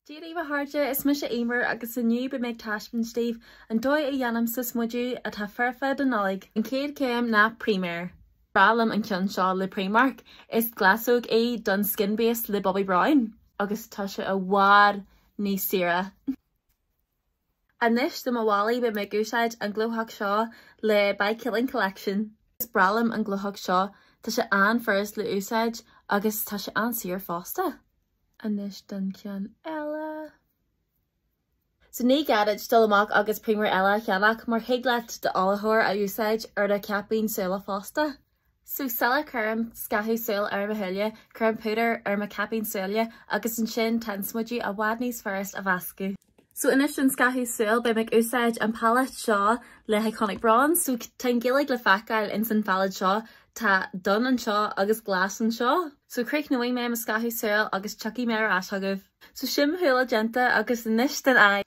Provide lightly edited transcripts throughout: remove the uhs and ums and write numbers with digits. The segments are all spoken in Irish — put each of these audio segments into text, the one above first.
Dia daoibh a chairde, is mise Eimear agus inniu beidh mé ag taispeáint daoibh an dóigh a dhéanaimse smideadh atá foirfe don Nollaig. An chéad chéim ná primer. Breá liom an ceann seo le Primark, is glasóg í don Skin Base le Bobbi Brown agus tá sé i bhfad níos saoire. Anois do mo mhalaí beidh mé ag úsáid an glóthach seo le By Killing Collection. Is breá liom an glóthach seo, tá sé an-fhurast le úsáid agus tá sé an-saor fosta. Anois don cheann eile. So ní gá duit dul amach agus primer eile a cheannach mar thig leat d'fholmhaitheoir a úsáid ar do cheaipín súile fosta. So sula cuirim scáthú súl ar mo shúile, cuirim púdar ar mo cheaipín súile agus ansin tá an smideadh i bhfad níos furast a mheascadh. So anois don scáthú súl beidh mé ag úsáid an palette seo le Iconic Bronze. So tá an Ghaeilge le feiceáil ins an phalette seo, tá donn anseo agus glas anseo. So críochnóidh mé mo scáthú súl agus tiocfaidh mé ar ais chugaibh. So sin mo shúile déanta agus anois don aghaidh.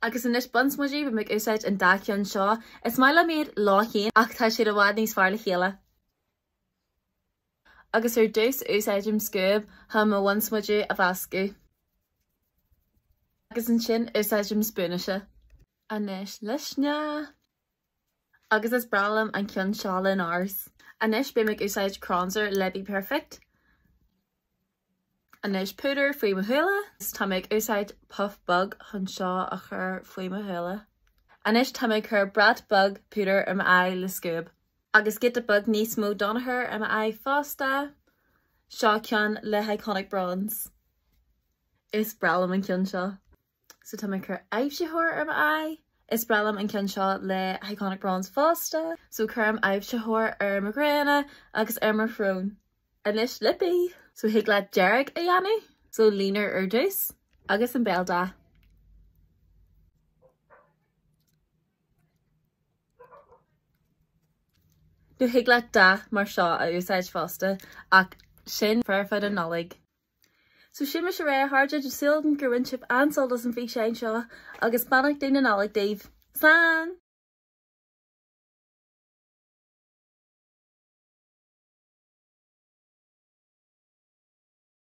Agus anois bunsmideadh, beidh mé ag úsáid an dá cheann seo. Is maith liom iad leo féin ach tá siad i bhfad níos fearr le chéile. Agus ar dtús úsáidim scuab chun mo bhunsmideadh a mheascadh. Agus ansin úsáidim spúinse. Anois luisne. Agus is breá liom an ceann seo le NARS. Anois beidh mé ag úsáid cronzer le BPerfect. Anois púdar faoi mo shúile. Tá mé ag úsáid puff beag chun seo a chur faoi mo shúile. Anois tá mé ag cur brat beag púdair ar m'aghaidh le scuab. Agus giota beag níos mó donnchar ar m'aghaidh fosta. Seo ceann le Iconic Bronze. Is breá liom an ceann seo. So tá mé ag cur aibhsitheoir ar m'aghaidh. Is breá liom an ceann seo le Iconic Bronze fosta. So cuirim aibhsitheoir ar mo ghréine agus ar mo shrón. Anois lipí! So thig leat dearg a dhéanamh. So liner ar dtús agus an béaldath. Nó thig leat dath mar seo a úsáid fosta ach sin foirfe don Nollaig. So sin mise réidh a chairde, tá súil agam gur bhain sibh an-sult as an bhfíseán seo agus beannachtaí na Nollag daoibh. Slán!